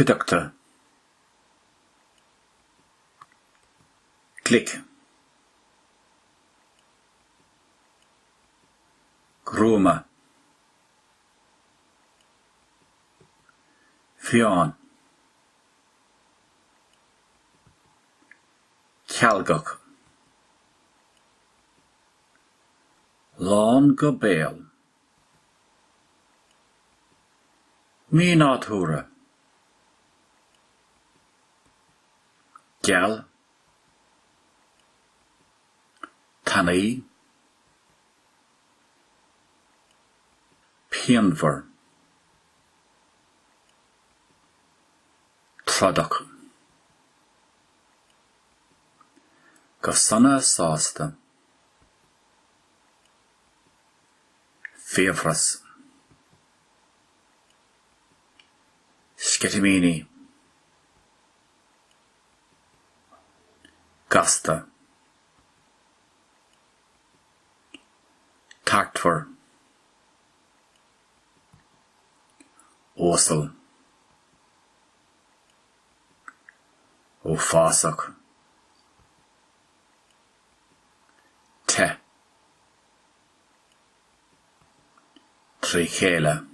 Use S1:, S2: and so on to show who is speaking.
S1: Cuideachta. Glic. Gruama. Fiáin. Cealgach. Lán go béal. Mínádúrtha. Geal. Tanaí. Pianmhar. Trodach. Go sona sásta. Fiabhras. Sceitimíní. Gasta. Tartmhar. Uasal. Uafásach. Te. Trí chéile.